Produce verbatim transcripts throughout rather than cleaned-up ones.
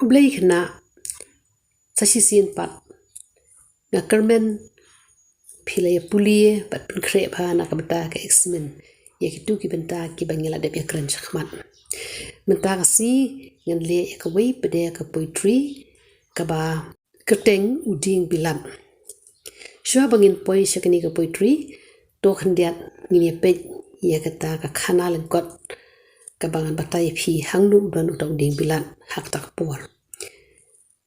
Khublei khynnah, sa shisien pat nga kyrmen phi la ïa pule bad pynkhreh bha na ka bynta ka examen ïa kito ki bynta kiba ngi la dep ïakren shakhmat. Mynta ka sngi ngan leh ïa kawei pat de ka poetry kaba kyrteng U Dieng Bilat. Shuwa ba ngin poi sha kane ka poetry, to khyndiat ngin ïa peit ïa kata ka khana lyngkot kaba ngan batai ïa phi hangno u don uta u dieng bilat ha kata ka por.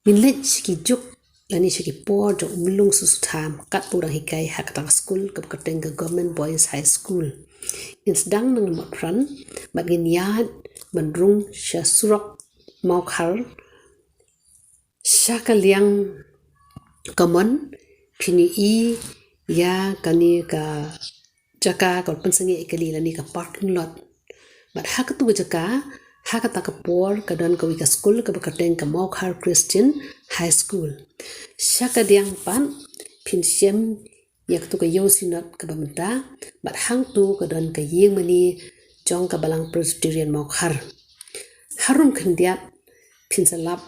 Ngin leit sha ki juk lane sha ki por jong u Myllung Susutham katba u dang hikai ha kata ka skul kaba kyrteng ka Government Boys High School. Ngin sdang na Nongmotphran bad ngin ïaid ban rung sha surok Mawkhar sha ka liang ka mon, phin ïohi ïa kane ka jaka kaba pynsangeh ïa kali lane ka parking lot. Bad ha katu ka jaka, ha kata ka por ka don kawei ka skul kaba kyrteng ka Mawkhar Christian High School. Sha ka diang pat phin shem ïa katu ka ïew synod kaba mynta, bad hangtu ka don ka ïing mane jong ka Balang Presbyterian Mawkhar. Harum khyndiat phin sa lap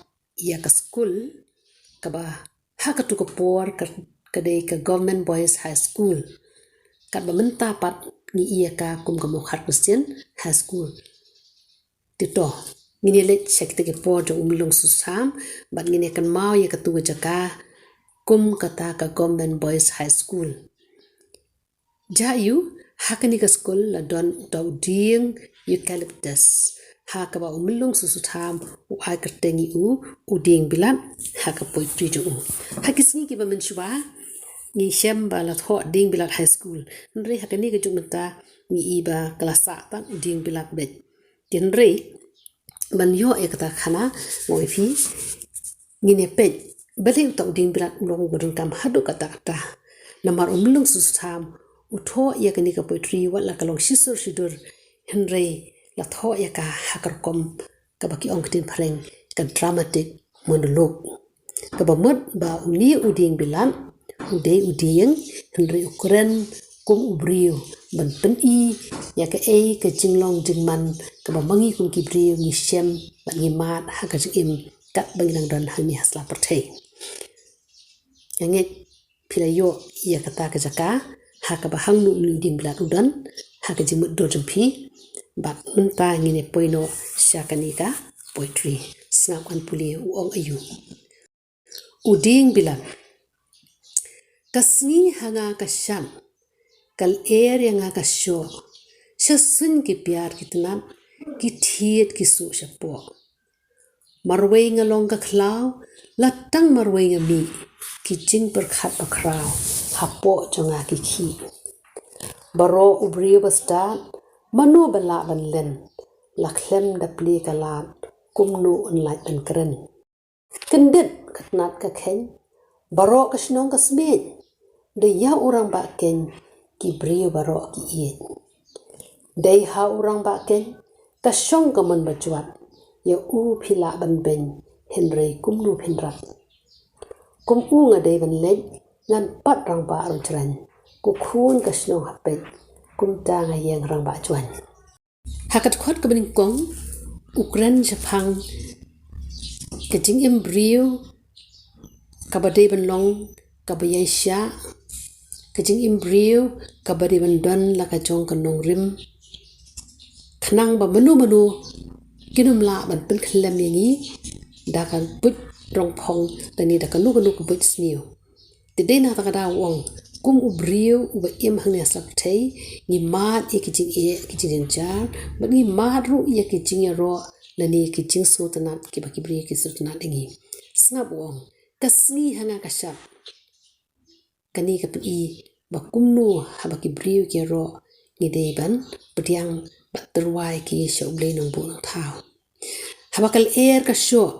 ïa ka skul kaba ha katu ka por ka, ka dei ka Government Boys High School. Katba mynta pat ngi ïa ka kum ka Mawkhar Christian High School. Te to, ngin ïa leit sha kita ki por jong u Myllung Susutham bad ngin ïa kynmaw ïa katu ka jaka kum kata ka Government Boys High School. Jia ïa u, ha kane ka skul la don uta u dieng eucalyptus, ha kaba u Myllung Susutham u ai kyrteng ïa u, U Dieng Bilat, ha ka poetry jong u. Ha ki sngi kiba mynshuwa ngi shem ba la thoh Dieng Bilat High School, hynrei ha kane ka juk mynta ngi i ba ka la sah tang U Dieng Bilat beit. Hynrei ban ïoh ïa kata ka khana, nga ong ïa phi, ngin ïa peit balei uta u dieng bilat u long uba donkam haduh katta katta. Namar u Myllung Susutham u thoh ïa kane ka poetry wat la ka long shisur shidur, hynrei la thoh ïa ka ha ka rukom kaba ki ong ktien phareng ka dramatic monologue. Kaba mut ba une u dieng bilat u dei u dieng, hynrei u kren kum u briew ban pyni ïa kaei ka jinglong jingman kaba ma ngi kum ki briew ngi shem bad ngi mad ha ka jingim katba ngi dang don hangne ha sla pyrthei. Nga ngeit phi la ïoh ïa kata ka jaka ha kaba hangno une u dieng bilat u don ha ka jingmutdur jong phi. Bad mynta ngin ïa poi noh sha kane ka poetry. Sngap ngan pule u ong aïu. U dieng bilat. Ka sngi ha nga ka shap, ka lyer ïa nga ka shoh, sha suiñ ki piar ki tnat, ki thied ki suh shapoh. Marwei nga long ka khlaw, la tang marwei nga mih, ki jingpyrkhat bakhraw hapoh jong nga ki khih. Baroh u briew ba stad, mano ba lah ban len, la khlem da plie ka lad, kumno un lait ban kren. Kyndit ka tnat ka kheiñ, baroh ka shnong ka smiej, dei ïa u rangbah keiñ ki briew baroh ki ïeit. Dei ha u rangbah keiñ ka shong ka mon ba jwat, ïa u phi lah ban beiñ, hynrei kumno phin rat. Kum u nga dei ban leit, ngan pat rangbah Rujraiñ, ko khun ka shnong ha peit, kumta nga ïeng rangbah Jwaiñ. Ha ka dkhot kaba nyngkong u kren shaphang ka jingim briew kaba dei ban long kaba ïaishah, ka jingim briew kaba dei ban don la ka jong ka nongrim, khnang ba mano mano kin ym lah ban pynkhyllem ïa ngi da ka buit rongphong lane da kano kano ka buit sniew. Te dei na kata ka daw u ong, kum u briew uba im hangne ha sla pyrthei, ngi mad ïa ki jingeh ki jingjynjar, bad ngi mad ruh ïa ki jingïaroh lane ki jingsngewtynnat kiba ki briew ki sngewtynnat ïa ngi. Sngap u ong, ka sngi ha nga ka shap. Kane ka pyni ba kumno haba ki briew ki ïaroh ngi dei ban pdiang bad tyrwa ïa ki sha U Blei Nongbuh Nongthaw. Haba ka lyer ka shoh,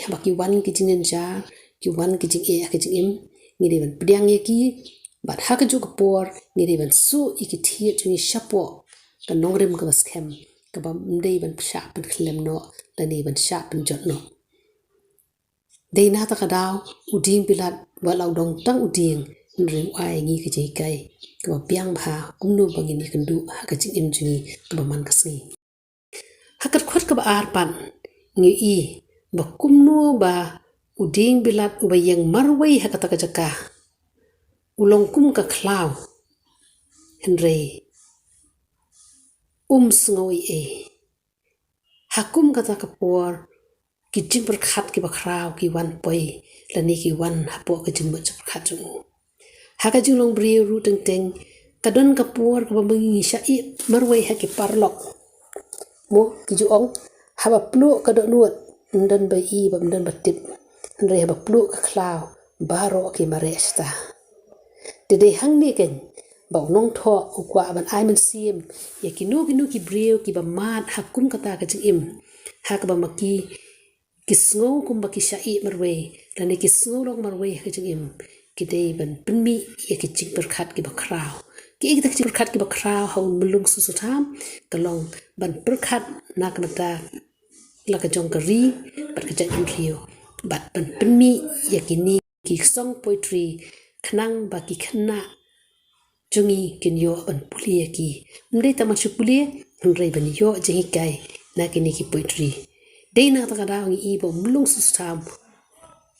haba ki wan ki jingjynjar, ki wan ki jingeh ha ka jingim, ngi dei ban pdiang ïa ki, bad ha kajuh ka por ngi dei ban suh ïa ki thied jong ngi shapoh ka nongrim kaba skhem, kaba ym dei ban shah pynkhyllem noh lane ban shah pynjot noh. Dei na kata ka daw u dieng bilat wat la u dang tang u dieng, hynrei u ai ïa ngi ka jinghikai kaba biang bha kumno ba ngin ïakynduh ha ka jingim jong ngi kaba man ka sngi. Ha ka dkhot kaba ar pat ngi ïohi ba kumno ba u dieng bilat uba ïeng marwei ha kata ka jaka u long kum ka khlaw, hynrei um sngew ei ei. Ha kum kata ka por ki jingpyrkhat kiba khraw ki wan poi, lane ki wan hapoh ka jingmut jingpyrkhat jong u. Ha ka jinglong briew ruh teng teng ka don ka por kaba ma ngi ngi shah ïeh marwei ha ki paralok. Mo, ki ju ong, haba pluh ka dohnud, ym don ba i bad ym don ba tip. Hynrei haba pluh ka khlaw, baroh ki mareh shata. Te dei hangne keiñ ba u nongthoh u kwah ban ai mynsiem ïa kino kino ki briew kiba mad ha kum kata ka jingim, ha kaba ma ki ki sngew kumba ki shah ïeh marwei, lane ki sngew long marwei ha ka jingim, ki dei ban pynmih ïa ki jingpyrkhat kiba khraw. Kiei kita ki jingpyrkhat kiba khraw ha u Myllung Sutsutham? Ka long ban pyrkhat na ka bynta la ka jong ka ri bad ka jaitbynriew, bad ban pynmih ïa kine ki song poetry khnang ba ki khynnah jong ngi kin ïoh ban pule ïa ki. Ym dei tang ban shu pule, hynrei ban ïoh jinghikai na kine ki poetry. Dei na kata ka daw ngi i ba u Myllung Sutsutham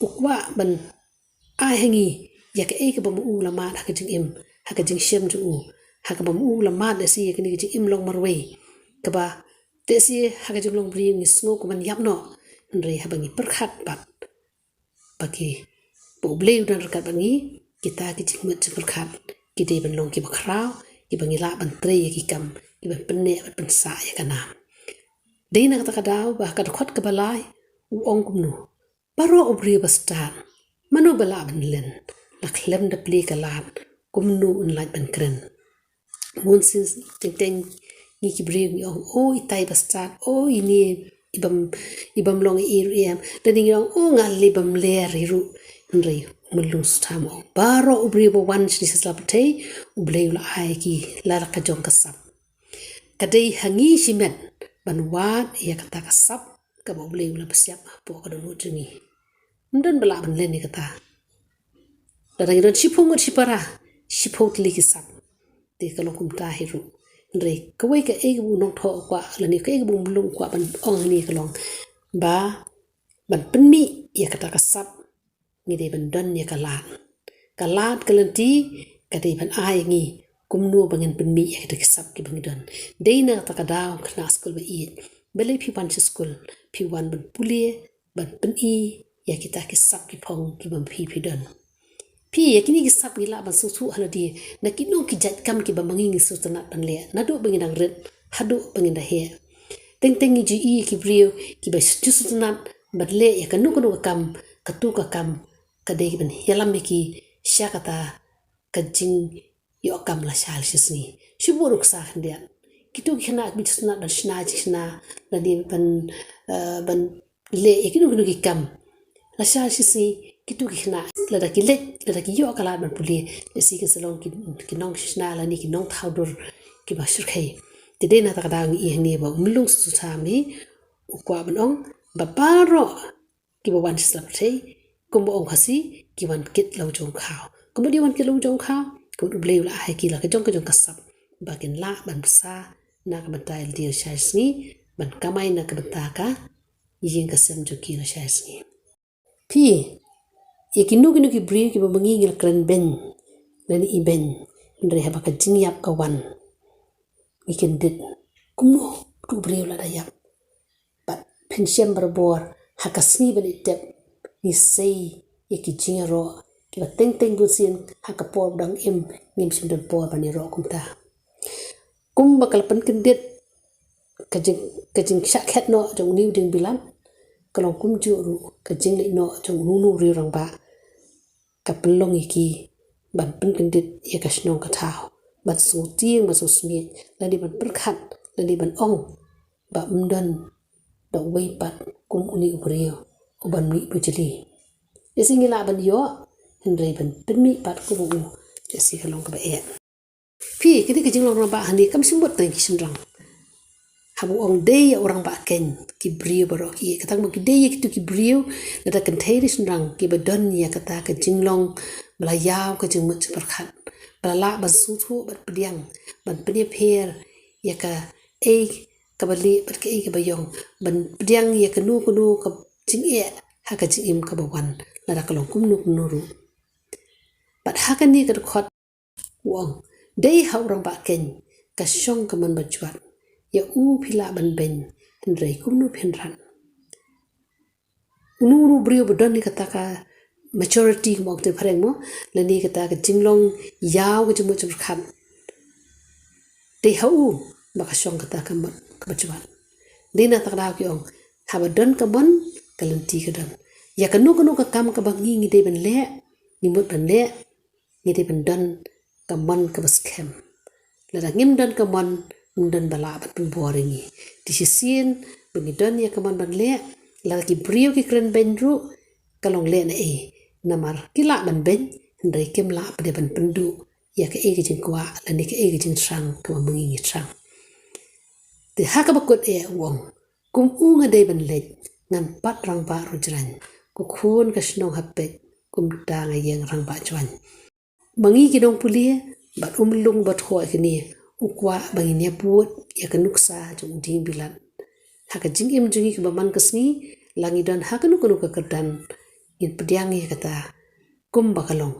u kwah ban ai ha ngi ïa kaei kaba ma u la mad ha ka jingim, ha ka jingshem jong u, ha kaba ma u la mad lehse ïa kane ka jingim long marwei, kaba lehse ha ka jinglong briew ngi sngew kumban ïap noh, hynrei haba ngi pyrkhat bad ba ki, ba U Blei u don ryngkat bad ngi, kita ki jingmut jingpyrkhat ki dei ban long kiba khraw, kiba ngi lah ban trei ïa ki kam, kiban pynneh bad pynsah ïa ka nam. Dei na kata ka daw ba ha ka dkhot kaba lai u ong kumno: Baroh u briew ba stad, mano ba lah ban len? La khlem da plie ka lad, kumno un lait ban kren? Bun sien teng teng ngi ki briew ngi ong, o itai ba stad, o ine i bym, i bym long ei ei ruh em. Lane ngi ong, o nga leh bymler hi ruh. Hynrei u Myllung Sutsutham u ong, baroh u briew ba wan shane sha sla pyrthei, U Blei u la ai ki la da ka jong ka sap. Ka dei ha ngi shimet ban wad ïa kata ka sap kaba U Blei u la pynsiap hapoh ka dohnud jong ngi. Ym don ba lah ban len ïa kata. Lada ngi don shiphew ngut shipara, shiphew tylli ki sap, te ka long kumta hi ruh. Hynrei kawei kaei kaba u nongthoh u kwah, lane kaei kaba u Myllung u kwah ban ong hangne ka long ba ban pynmih ïa kata ka sap ngi dei ban don ïa ka lad. Ka lad ka lynti ka dei ban ai ngi kumno ba ngin pynmih ïa kita ki sap kiba ngi don. Dei na kata ka daw khynnah skul ba ïeit, balei phi wan sha skul? Phi wan ban pule, ban pyni ïa kita ki sap ki phong kiba ma phi phi don. Phi, ïa kine ki sap ngi lah ban sngewthuh ha lade na kino ki jait kam kiba ma ngi ngi sngewtynnat ban leh naduh ba ngi dang rit haduh ba ngin da heh. Teng teng ngi ju i ki briew kiba ju sngewtynnat ban leh ïa kano kano ka kam, kato ka kam ka dei ban ïalam ïa ki sha kata ka jingïoh kam lashai lashisngi. Shu buh nuksa khyndiat. Kito ki khynnah kiba ju sngewtynnat ban shna jingshna lane ban, eh, ban leh ïa kino kino ki kam lashai lashisngi, kito ki khynnah lada ki leit, lada ki ïoh ka lad ban pule, lehse kin sa long ki, ki nongshna lane ki nongthaw dur kiba shyrkhei. Te dei na kata ka daw ngi i hangne ba u Myllung Sutsutham hi u kwah ban ong ba baroh kiba wan sha sla pyrthei, kumba ong Khasi, ki wan kit la u jong u khaw. Kumba dei wan kit la u jong u khaw, kumba U Blei u la ai ha ki la ka jong ka jong ka sap ba kin lah ban bsa na ka bynta ïa lade lashai lashisngi, ban kamai na ka bynta ka ïing ka sem jong ki lashai lashisngi. Phi, ïa kino kino ki briew kiba ma ngi ngi la kren beiñ lane i beiñ, hynrei haba ka jingïap ka wan, ngi kyndit. Kumno uto u briew lada ïap? Bad phin shem barabor, ha ka sngi ban ïatep ngi sei ïa ki jingïaroh kiba teng teng, bun sien ha ka por ba dang im ngim shym don por ban ïaroh kumta. Kumba ka la pynkyndit ka jing, ka jingshah khet noh jong une u dieng bilat, ka long kumjuh ruh ka jingleit noh jong uno uno u riew rangbah ka pynlong ïa ki ban pynkyndit ïa ka shnong ka thaw, ban sngewtieng, ban sngewsmiej, lane ban pyrkhat, lane ban ong ba ym don da uwei pat kum une u briew uban mih bujli. Lehse ngi lah ban ïoh, hynrei ban pynmih pat kum u, lehse ka long kaba eh. Phi, kane ka jinglong rangbah hangne kam shym mut tang ïa ki shynrang. Haba u ong dei ïa u rangbah keiñ, ki briew baroh ki, kata ka mut ki dei ïa kito ki briew, lada kynthei ne shynrang, kiba don ïa kata ka jinglong ba la ïaw ka jingmut jingpyrkhat, ba la lah ban sngewthuh bad pdiang, ban pynïapher ïa kaei kaba lieh bad kaei kaba ïong, ban pdiang ïa kano kano ka jingeh ha ka jingim kaba wan, lada ka long kumno kumno ruh. Bad ha kane ka dkhot u ong, dei ha u rangbah keiñ ka shong ka mon bajwat, ïa u phi lah ban beiñ, hynrei kumno phin rat. Uno uno u briew ba don ïa kata ka maturity, kumba ong te phareng mo, lane kata ka jinglong ïaw ka jingmut jingpyrkhat, dei ha u ba ka shong kata ka mon kaba jwat. Dei na kata ka daw ki ong, haba don ka mon, ka lynti ka don. Ïa kano kano ka kam kaba ngi ngi dei ban leh, ngi mut ban leh, ngi dei ban don ka mon kaba skhem. Lada ngim don ka mon, ngim don ba lah ban pynbor ïa ngi. Te shisien ba ngi don ïa ka mon ban leh, lada ki briew ki kren beiñ ruh, ka long leh na ei. Namar ki lah ban beiñ, hynrei kim lah pat de ban pynduh ïa kaei ka jingkwah lane kaei ka jingthrang kaba ma ngi ngi thrang. Te ha kaba kut eh u ong, kum u nga dei ban leit, ngan pat rangbah Rujraiñ. Ko khun ka shnong ha peit, kumta nga ïeng rangbah Jwaiñ. Ma ngi ki nongpule bad u Myllung ba thoh kine, u kwah ba ngin ïa bud ïa ka nuksa jong u dieng bilat. Ha ka jingim jong ngi kaba man ka sngi, la ngi don ha kano kano ka kyrdan, ngin pdiang ïa kata kumba ka long.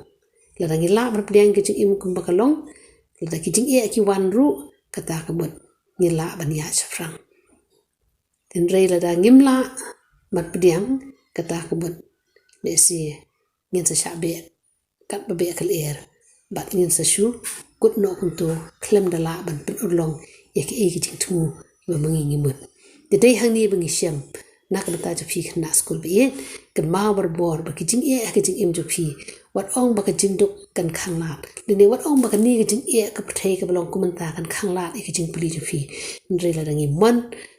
Lada ngi lah ban pdiang ka jingim kumba ka long, lada ki jingeh ki wan ruh, kata ka mut ngi lah ban ïaid shaphrang. Hynrei lada ngim lah ban pdiang, kata ka mut lehse ngin sa shah beh katba beh ka lyer, bad ngin sa shu kut noh kumto khlem da lah ban pynurlong ïa kaei ka jingthmu ba ma ngi ngi mut. Te dei hangne ba ngi shem na ka bynta jong phi khynnah skul ba ïeit, kynmaw barabor ba ki jingeh ha ka jingim jong phi, wat ong ba ka jingduk kan khanglad, lane wat ong ba kane ka jingeh ka pyrthei kaba long kum mynta kan khanglad ïa ka jingpule jong phi. Hynrei lada ngi mon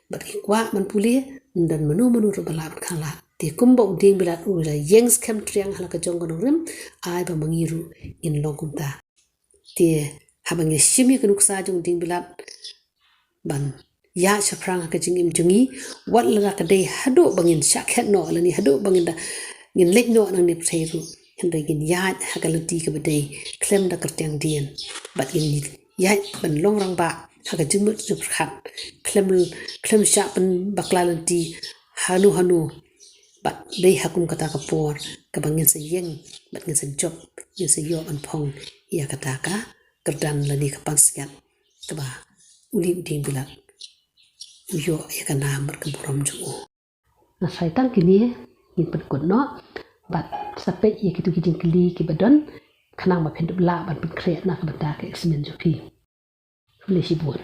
bad ngi kwah ban pule, ym don mano mano ruh ba lah ban khanglad. Te kumba u dieng bilat u la ïeng skhem triang ha la ka jong ka nongrim, ai ba ma ngi ruh ngin long kumta. Te haba ngi shim ïa ka nuksa jong u dieng bilat ban ïaid shaphrang ha ka jingim jong ngi, wat lada ka dei haduh ba ngin shah khet noh lane haduh ba ngin da, ngin leit noh nangne pyrthei ruh, hynrei ngin ïaid ha ka lynti kaba dei khlem da kyrtiang dien, bad ngin ïaid ban long rangbah ha ka jingmut jingpyrkhat, khlem, khlem shah pynbakla lynti hano hano, bad dei ha kum kata ka por kaba ngin sa ïeng bad ngin sa jop, ngin sa ïoh ban phong ïa kata ka kyrdan lane ka pansngiat kaba une u dieng bilat u ïoh ïa ka nam bad ka burom jong u. Nga sa ïa tang kine, ngin pynkut noh bad sa peit ïa kito ki jingkylli kiba don, khnang ba phin dup lah ban pynkhreh na ka bynta ka exam jong phi. Khublei shibun.